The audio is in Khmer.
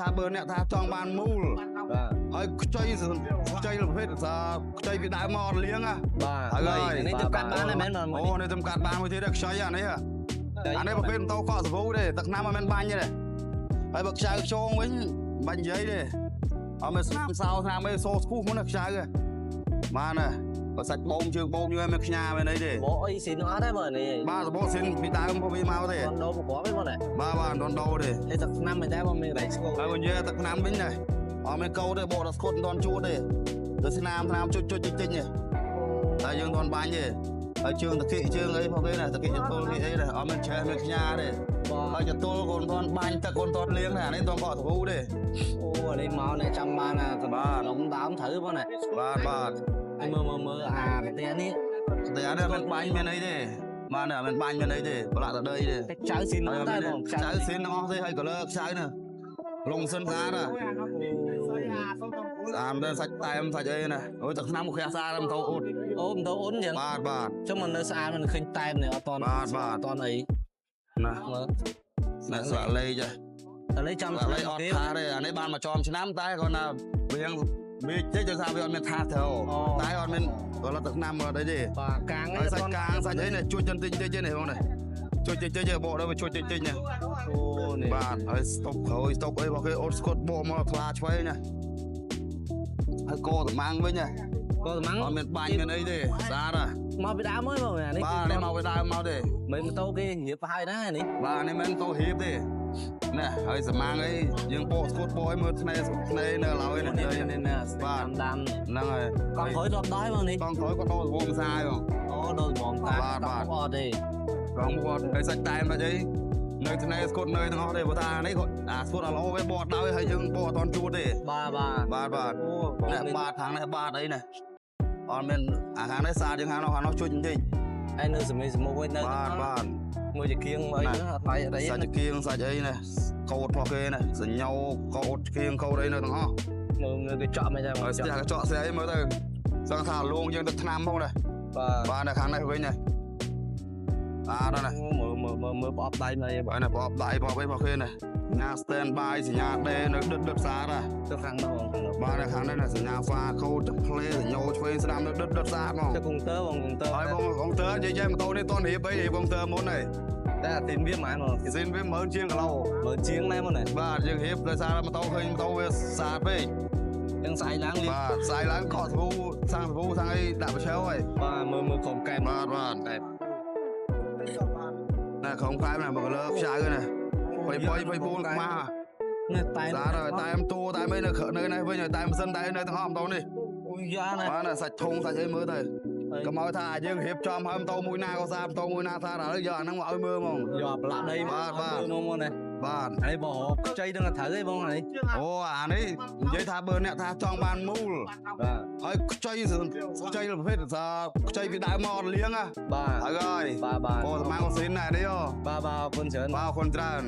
ថាបើអ្នកថាចង់បានមូល បាទ ហើយខ្ចីខ្ចីប្រភេទថាខ្ចីពីដើមមកអត់លៀងណា បាទ ហើយ នេះទៅកាត់បានដែរមែនបាទ អូនេះទៅកាត់បានមួយទៀតខ្ចីអានេះអានេះប្រភេទម៉ូតូកក់សាវូទេទឹកឆ្នាំអត់មានបាញ់ទេហើយបើខ្ចៅខ្យងវិញបាញ់និយាយទេអត់មានស្នាមសោស្នាមអីសូស្គូសមុនខ្ចៅបានណាបើសាច់បោមជើងបោមយូរមានខ្ញាមានអីទេ បោអីស៊ីនអត់ទេបងនេះ បាទសបោស៊ីនពីដើមវាមកទេ ដនដូប្រកបទេបង បាទបាទដនដូទេ ហើយទឹកឆ្នាំមិនដែរបងមានរៃស្គូ ហើយនិយាយទឹកឆ្នាំវិញណាអត់មានកោទេបោដល់ស្គត់មិនដនជួតទេទៅស្នាមស្នាមចុចចុចតិចតិចទេតែយើងដនបាញ់ទេហើយជើងតគិជើងអីផងគេណាតគិចទល់គេអីណាអត់មានឆេះមានខ្ញាទេហើយចទល់កូនដនបាញ់ទឹកកូនដនលៀងណានេះដនកក់សាវូទេ អូនេះមកនេះចាំបានណា បាទ នំដើមត្រូវបងណា បាទបាទ មើលមើលមើលអាផ្ទះនេះ ផ្ទះនេះមិនបាញ់មានអីទេបាទនេះមិនបាញ់មានអីទេប្រឡាក់តដីទេ ចៅស៊ីនដែរបង ចៅស៊ីនទាំងអស់ទេហើយ color ខ្ចៅនេះលងសិនស្អាតណាស្អាតមែនសាច់តែមសាច់អីណាអូទឹកឆ្នាំមកខ្វះស្អាតម៉ូតូអ៊ុត អូម៉ូតូអ៊ុតអញ្ចឹង បាទបាទ ចុះមកនៅស្អាតមិនឃើញតែមនេះអត់តន់ បាទបាទ អត់តន់អី ណា មើល ណាស្លាកលេខ តែលេខចាំ ស្លាកលេខអត់ថាទេអានេះបានមកចំឆ្នាំតែគាត់ណាវាងវាចេះទៅថាវាអត់មានថាទៅតែអត់មានគាត់ទឹកឆ្នាំអត់អីទេ បាទកាង ហើយសាច់កាងសាច់អីនេះជួយចិនតិចតិចនេះបងនេះជួយតិចតិចបកដល់វាជួយតិចតិចនេះ អូនេះ បាទហើយស្តុកក្រោយស្តុកអីរបស់គេអូតស្គត់បកមកថ្លាឆ្វេងណាហើយកត្មាំងវិញណា កត្មាំង អត់មានបាញ់មានអីទេស្អាតហ៎ មកពីដើមហើយបងអានេះ បាទនេះមកពីដើមមកទេ មិនម៉ូតូគេរៀបហើយណានេះ បាទនេះមិនម៉ូតូរៀបទេណាហើយសមាងអីយើងបកស្គត់បកឲ្យមើលធ្នេធ្នេនៅឡើយ នេះនេះនេះ បាទ ដាំ ហ្នឹងហើយក ង់ក្រោយរាប់ដល់បងនេះ កង់ក្រោយក៏ដូរសវងសាយបង អូដូរសវងសាយ បាទបាទ អត់ទេ កង់គាត់ហើយសាច់តែមអីនៅធ្នេស្គត់នៅទាំងអស់ទេព្រោះថានេះគាត់អាស្គត់អាឡូវាបកដោយហើយយើងបកអត់តន់ជួតទេ បាទបាទ បាទបាទ អូ នេះបាទខាងនេះបាទអីនេះអត់មានអាខាងនេះសាតជាងខាងនោះខាងនោះជួយបន្តិច ហើយនៅសមីសមុខវិញនៅ បាទបាទ មួយចគៀងអីអត់បាយអី សាច់ចគៀងសាច់អីនេះកោតរបស់គេនេះសញ្ញោកោតគៀងកោតអីនៅទាំងអស់ មើលគេចក់មិនដែរ ហើយស្ទះកញ្ចក់ស្អីមើលទៅសឹងថាលងយើងទៅឆ្នាំផងដែរ បាទ បាទនៅខាងនេះវិញនេះអាដល់ណា មើលមើលមើលមើលប្រអប់ដៃមកអី បាទនេះប្រអប់ដៃប្រអប់អីរបស់គេនេះសញ្ញា stand by សញ្ញាដេនៅដិតដិតស្អាតណា ទៅខាងនោះ បាទនៅខាងនេះសញ្ញាហ្វាកូដផ្លេសញ្ញោឆ្វេងស្ដាំនៅដិតដិតស្អាតហ្មង ទៅកុងទ័របងកុងទ័រ ហើយបងកុងទ័រនិយាយម៉ូតូនេះតន់រៀបអីរៀបកុងទ័រមុនហើយ តែអាទីនវាហ្មងបង ស៊ីនវា10000ជាងគីឡូ 10000ជាងដែរមកណា បាទយើងរៀបដោយសារម៉ូតូឃើញម៉ូតូវាស្អាតពេក ចឹងស្អែកឡើងលៀ បាទស្អែកឡើងកក់សាប៊ូសាំងសាប៊ូសាំងអីដាក់បឆៅហើយ បាទមើលមើលក្រុមកែម បាទបាទ កែម ណាក្រុមកែមណាមកលើខ្ចៅណា23 24ខ្មាស់ នេះតែ ស្អាតហើយតែមតួតែអីនៅនៅនេះវិញតែម៉ាស៊ីនតែនៅទាំងអស់ម៉ូតូនេះ អូយ៉ាណា បាទណាសាច់ធុងសាច់អីមើលទៅកុំឲ្យថាយើងរៀបចំហើយម៉ូតូមួយណាក៏ស្អាតម៉ូតូមួយណាស្អាតឥឡូវយកអាហ្នឹងមកឲ្យមើលហ្មង យកប្រឡាក់ដី បាទបាទ មកណា បាទ ហើយបងខ្ចីនឹងត្រូវទេបងនេះ អូអានេះនិយាយថាបើអ្នកថាចង់បានមូល បាទ ហើយខ្ចីខ្ចីប្រភេទថាខ្ចីពីដើមមកអត់លៀងណា បាទ ហើយ បាទបាទ អូសមាងស៊ីនណានេះ បាទបាទអរគុណច្រើន បាទអរគុណច្រើន